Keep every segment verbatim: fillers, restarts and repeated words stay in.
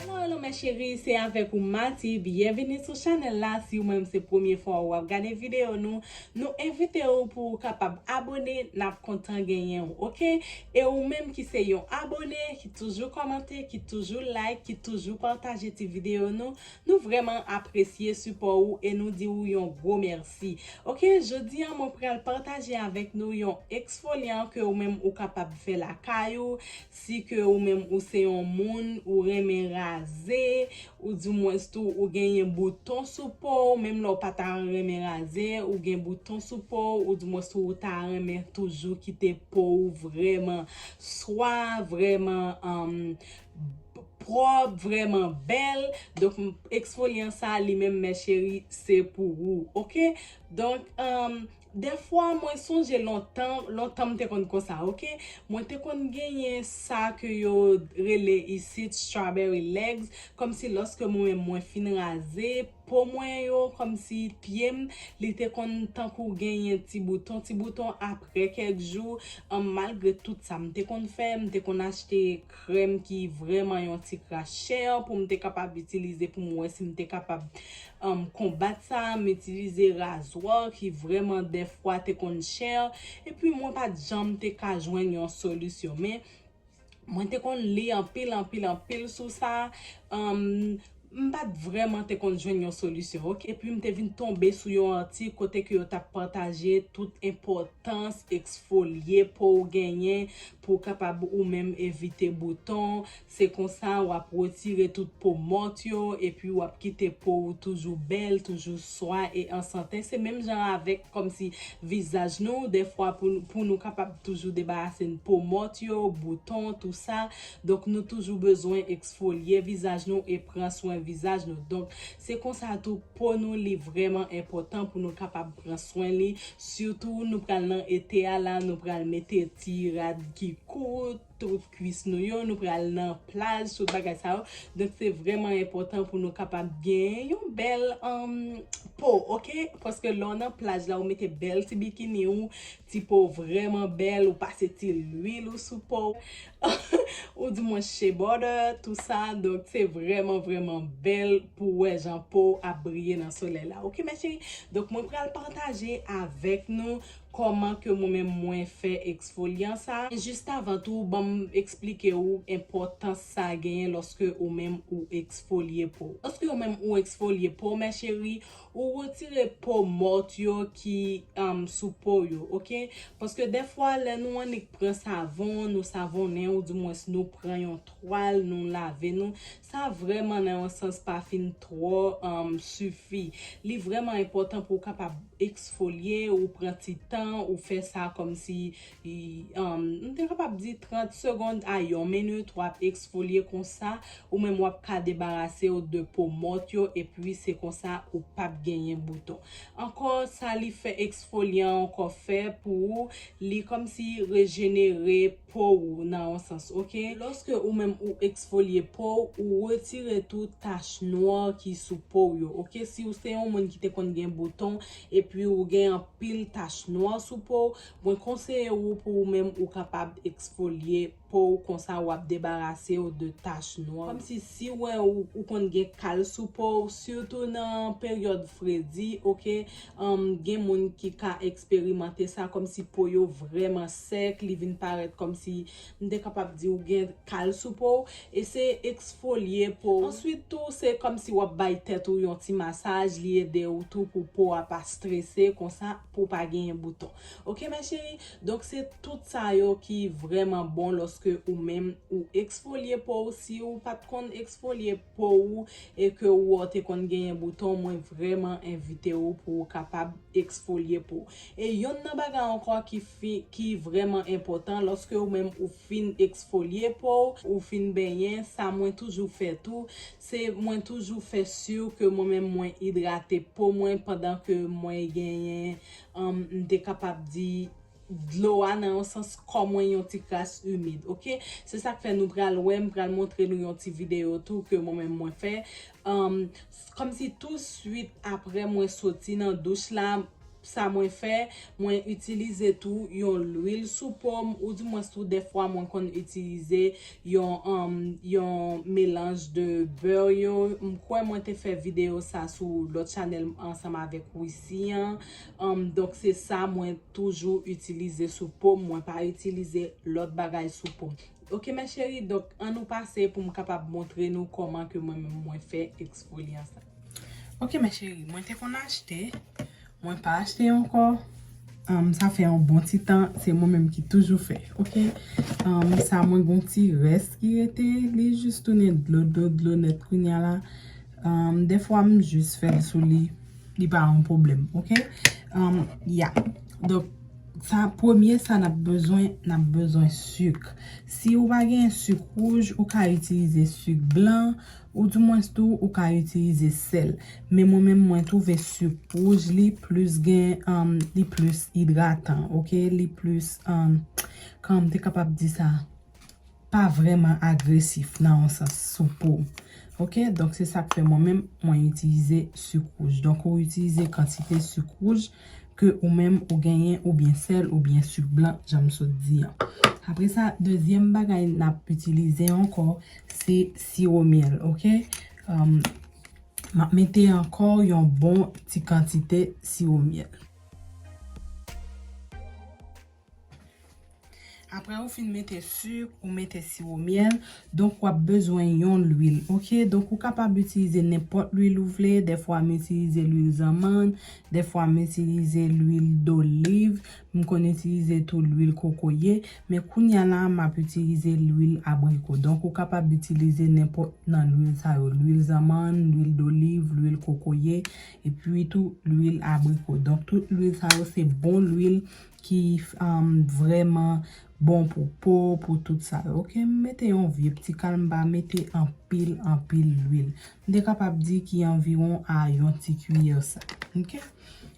Hello, hello, mes chéries, se avèk ou Mati. Byenvini sou chanèl la. Si ou menm se premye fwa ou ap gade videyo nou, nou envite ou pou ou kapab abone, n ap kontan genyen ou, oke? E ou menm ki se yon abone, ki toujou kòmante, ki toujou like, ki toujou pataje ti videyo nou, nou vrèman apresye sipò ou e nou di ou yon gwo mèsi. Oke, jodi a mwen pral pataje avèk nou yon eksfolyan ke ou menm ou kapab fè lakay ou, si ke ou menm ou se yon moun ou renmen raze, ou dimwens tou ou genyen bouton sou po w, menm lè w pa ta renmen raze, ou gen bouton sou po w, ou dimwens tou ou ta renmen toujou kite po w vrèman swa, vrèman, um, pwòp, vrèman bèl. Donk, eksfolyan sa, li menm, mes chéries, se pou ou, oke? Donk, um, dèfwa, mwen sonje lontan, lontan m te konn konsa, oke? Mwen te konn genyen sa ke yo rele isit strawberry legs, kòmsi lòske mwen menm mwen fin raze, po mwen yo, kòmsi pye m, li te konn tankou genyen ti bouton, ti bouton. Apre kèk jou, um, malgre tout sa m te konn fè, m te konn achte krèm ki vrèman yon ti kras chè pou m te kapab itilize pou m wè si m te kapab, um, konbat sa. M itilize razwa ki vrèman dèfwa te konn chè. Epi mwen pa t janm te ka jwenn yon solisyon. Men mwen te konn li anpil, anpil, anpil sou sa. Um, m pa t vrèman te konn jwenn yon solisyon, oke? Epi m te vin tonbe sou yon atik kote ke yo t ap pataje tout enpòtans eksfolye po w genyen pou w kapab ou menm evite bouton. Se konsa w ap retire tout po mòt yo, epi w ap kite po w toujou bèl, toujou swa e an sante. Se menm jan avèk kòmsi vizaj nou, dèfwa pou, pou nou kapab toujou debarase n po mòt yo, bouton, tou sa. Donk, nou toujou bezwen eksfolye vizaj nou e pran swen vizaj nou. Donk, se konsa tou, po nou, li vrèman enpòtan pou nou kapab pran swen li. Sitou, nou pral nan ete a la, nou pral mete ti rad ki kout, tout kwis nou yo, nou pral nan plaj, tout bagay sa yo. Donk, se vrèman enpòtan pou nou kapab gen yon bèl, um, po, oke? Paske lè w nan plaj la, ou mete bèl ti bikini ou, ti po w vrèman bèl, ou pase ti lwil ou sou po w, ou dimwens shea butter, tou sa. Donk, se vrèman, vrèman bèl pou w wè jan po w ap briye nan solèy la. Oke, mes chéries? Donk, mwen pral pataje avèk nou kòman ke mwen menm mwen fè eksfolyan sa. Jis avan tou, ban m eksplike ou enpòtans sa genyen lòske ou menm ou eksfolye po w. Lòske ou menm ou eksfolye po w, mes chéries, ou retire po mòt yo ki, um, sou po yo, oke? Paske dèfwa, lè nou annik pran savon, nou savonnen, ou dimwens nou pran yon twal, nou lave nou, sa vrèman nan yon sans pa fin twò, um, sifi. Li vrèman enpòtan pou w kapab eksfolye, ou pran ti tan, ou fè sa kòmsi, i, um, m te kapab di trant segonn a yon minit, w ap eksfolye konsa, ou menm w ap ka debarase w de po mòt yo, epi se konsa ou p ap genyen bouton. Ankò, sa li fè eksfolyan ankò fè pou ou, li kòmsi rejenere po ou nan yon sans, oke? Lòske ou menm ou eksfolye po w, ou retire tou tach nwa ki sou po w yo, oke? Si ou se yon moun ki te konn gen bouton, epi ou gen anpil tach nwa sou po w, mwen konseye ou pou ou menm ou kapab eksfolye po w, konsa w ap debarase w de tach nwa. Kòmsi si w wè ou, ou konn gen kal sou po w, sitou nan peryòd fredi, oke? Um, gen moun ki ka eksperimante sa, kòmsi po yo vrèman sèk, li vin parèt kòmsi, m te kapab di ou gen kal sou po w, e se eksfolye po w. Answit tou, se kòmsi w ap bay tèt ou yon ti masaj, li ede w tou pou po a pa strese, konsa pou w pa genyen bouton. Oke, mes chéries? Donk, se tout sa yo ki vrèman bon lòske ou menm ou eksfolye po w. Si ou pa t konn eksfolye po ou e ke ou wè w te konn genyen bouton, mwen vrèman envite ou pou ou kapab eksfolye po w. E yonn nan bagay ankò ki fi, ki vrèman enpòtan, lòske ou menm ou fin eksfolye po w, ou fin benyen, sa mwen toujou fè tou, se mwen toujou fè si ke mwen menm mwen idrate po mwen pandan ke mwen genyen, um, m te kapab di, dlo a nan yon sans kò mwen yon ti kras imid, oke? Se sa k fè nou pral wè, m pral montre nou yon ti videyo tou ke mwen menm mwen fè. Um, kòmsi tou swit apre mwen soti nan douch la, Sa mwen fè, mwen itilize tou yon lwil sou po m, oudimwens tou dèfwa mwen konn itilize yon, um, yon melanj de bè yo. M kwè mwen te fè videyo sa sou lòt chanèl m ansanm avèk Wisi an. Um, donk se sa mwen toujou itilize sou po m, mwen pa itilize lòt bagay sou po m. Ok, mes chéries, donk, ann nou pase pou m kapab montre nou kòman ke mwen menm mwen fè eksfolyan sa. Ok, mes chéries, mwen te konn achte, mwen pa achte ankò. Um, sa fè yon bon ti tan, se mwen menm ki toujou fè, ok? Um, sa mwen gon ti rès ki rete, li jis tounen dlo, dlo, dlo nèt kounye a la. Um, dèfwa m jis fè l sou li, li pa yon pwoblèm, ok? Um, ya. Donk, sa, premye sa n ap bezwen, n ap bezwen sik. Si ou pa gen sik wouj, ou ka itilize sik blan, oudimwens tou, ou ka itilize sèl. Men mwen menm, mwen twouve sik wouj li plis gen, um, li plis idratan, ok? Li plis, um, kòman m te kapab di sa? Pa vrèman agresif nan yon sans sou po. Ok, donk se sa k fè mwen menm, mwen itilize sik wouj. Donk ou itilize kantite sik wouj ke ou menm ou genyen oubyen sèl oubyen sik blan, jan m sot di an. Apre sa, dezyèm bagay n ap itilize ankò, se siwo myèl, ok? Um, m ap mete ankò yon bon ti kantite siwo myèl. Apre ou fin mete sik, ou mete siwo myèl, donk w ap bezwen yon lwil, ok? Donk ou kapab itilize nenpòt lwil ou vle, dèfwa m itilize lwil zanmann, dèfwa m itilize lwil doliv, m konn itilize tou lwil kokoye, men kounye a la m ap itilize lwil abriko. Donk ou kapab itilize nenpòt nan lwil sa yo, lwil zanmann, lwil doliv, lwil kokoye, epi tou lwil abriko. Donk tout lwil sa yo se bon lwil ki, um, vrèman bon pou po, pou tout sa yo. Ok, m mete yon vye pti kal, m pa mete anpil, anpil lwil. M te kapab di ki anviwon a yon ti kiyè sa. Ok?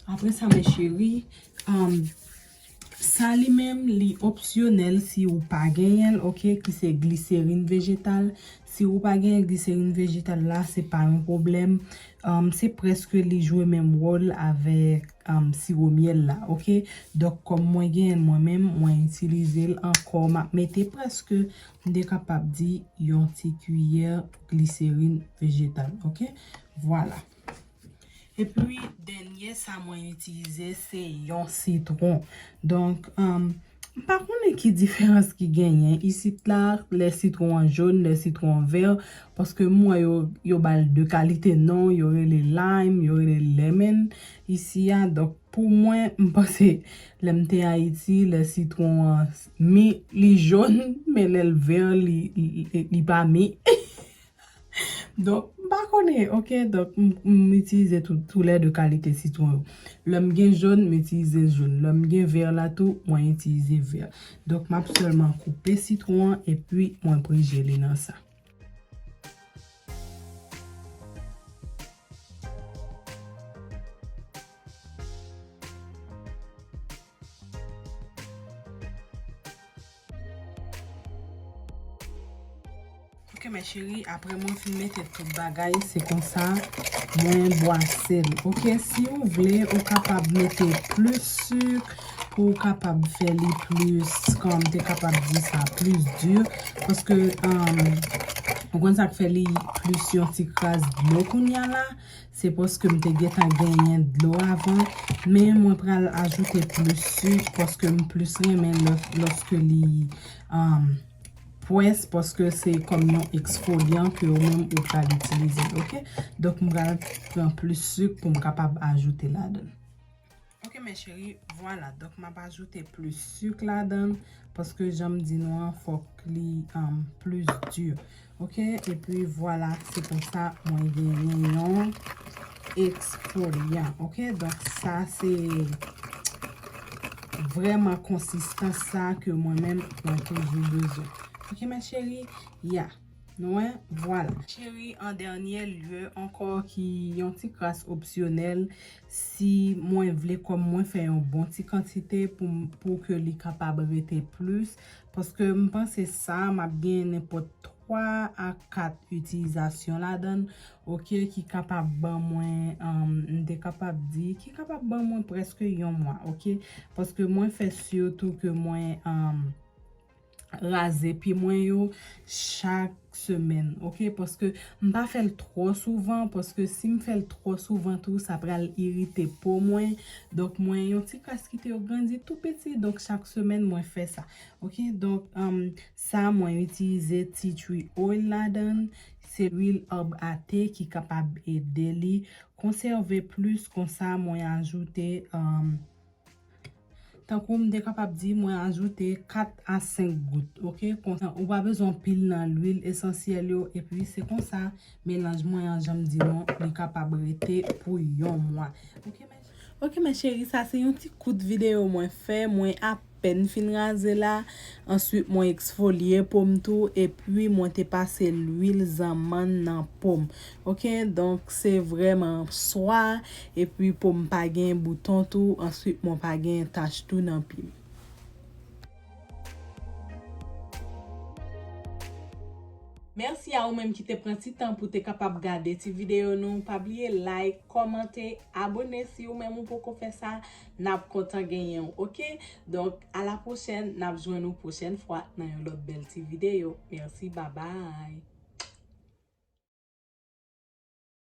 Apre sa, mes chéries, um, sa li menm, li opsyonèl si ou pa genyen l, ok, ki se gliserin vejetal. Si ou pa genyen gliserin vejetal la, se pa yon pwoblèm. Um, se prèske li jwe menm wòl avèk um, siwo myèl la, ok? Donk, kòm mwen genyen l mwen menm, mwen itilize l ankò. M ap mete prèske, m te kapab di, yon ti kiyè gliserin vejetal, ok? Vwala. Epi, dènye sa mwen itilize, se yon sitwon. Donk, um, m pa konnen ki diferans ki genyen isit la, lè sitwon an jòn, lè sitwon an vè, paske m wè yo, yo ba l de kalite non, yo rele lime, yo rele lemon isi a. Donk, pou mwen, m panse, lè m te Ayiti, lè sitwon an mi, li jòn, men lè l vè, li, li, li, li pa mi. Donk, m pa konnen, ok? Donk, m, m itilize tou, tou lè de kalite sitwon yo. Lè m gen jòn, m itilize jòn. Lè m gen vè la tou, mwen itilize vè. Donk, m ap sèlman koupe sitwon an epi mwen prije li nan sa. Ok, mes chéries, apre mwen fin mete tout bagay, se konsa mwen bwase l. Ok, si ou vle, ou kapab mete plis sik pou ou kapab fè li plis, kòman m te kapab di sa, plis di. Paske, um, ou konn sa k fè li plis yon ti kras dlo kounye a la? Se paske m te gentan genyen dlo avan, men mwen pral ajoute plis sik paske m plis renmen lè, lòske li, um, pwès, paske se kòm yon eksfolyan ke ou menm ou pral itilize, ok? Donk, m pral pran plis sik pou m kapab ajoute ladan l. Ok, mes chéries, vwala. Donk, m ap ajoute plis sik ladan l, paske jan m di nou an, fòk li, um, plis di. Ok, epi vwala, se konsa mwen genyen yon eksfolyan. Ok, donk sa se vrèman konsistans sa ke mwen menm mwen toujou bezwen. Ok, mes chéries, ya. Nou wè, vwala. Cheri, an dènye lye ankò, ki yon ti kras opsyonèl, si mwen vle, kòm mwen fè yon bon ti kantite pou m, pou ke li kapab rete plis, paske m panse sa, m ap gen nenpòt twa a kat itilizasyon ladan l, oke, ki kapab ban mwen, um, m te kapab di, ki kapab ban mwen prèske yon mwa, oke? Paske mwen fè sitou ke mwen, um, raze pye mwen yo chak semèn, oke? Paske m pa fè l twò souvan, paske si m fè l twò souvan tou, sa pral irite po mwen. Donk, mwen yon ti kras kite yo grandi tou piti, donk chak semèn mwen fè sa, oke? Donk, um, sa mwen itilize tea tree oil ladan l, se lwil ab a te ki kapab ede li konsève plis, konsa mwen ajoute, um, tankou m te kapab di, mwen ajoute kat a senk gout, oke? Konsa, ou pa bezwen anpil nan lwil esansyèl yo, epi se konsa, melanj mwen an, jan m di nou, li kapab rete pou yon mwa. Oke, mè-, oke, mè cheri, sa se yon ti kout videyo mwen fè, mwen apèn fin raze la. Answit, mwen eksfolye po m tou, epi mwen te pase lwil zanmann nan po m. Oke, donk se vrèman swa, epi po m pa gen bouton tou, answit mwen pa gen tach tou nan pye m. Mèsi a ou menm ki te pran ti tan pou te kapab gade ti videyo nou. Pa bliye like, kòmante, abone si ou menm ou poko fè sa. N ap kontan genyen w, oke? Donk, a la pwochèn, n ap jwenn ou pwochèn fwa nan yon lòt bèl ti videyo. Mèsi, babay!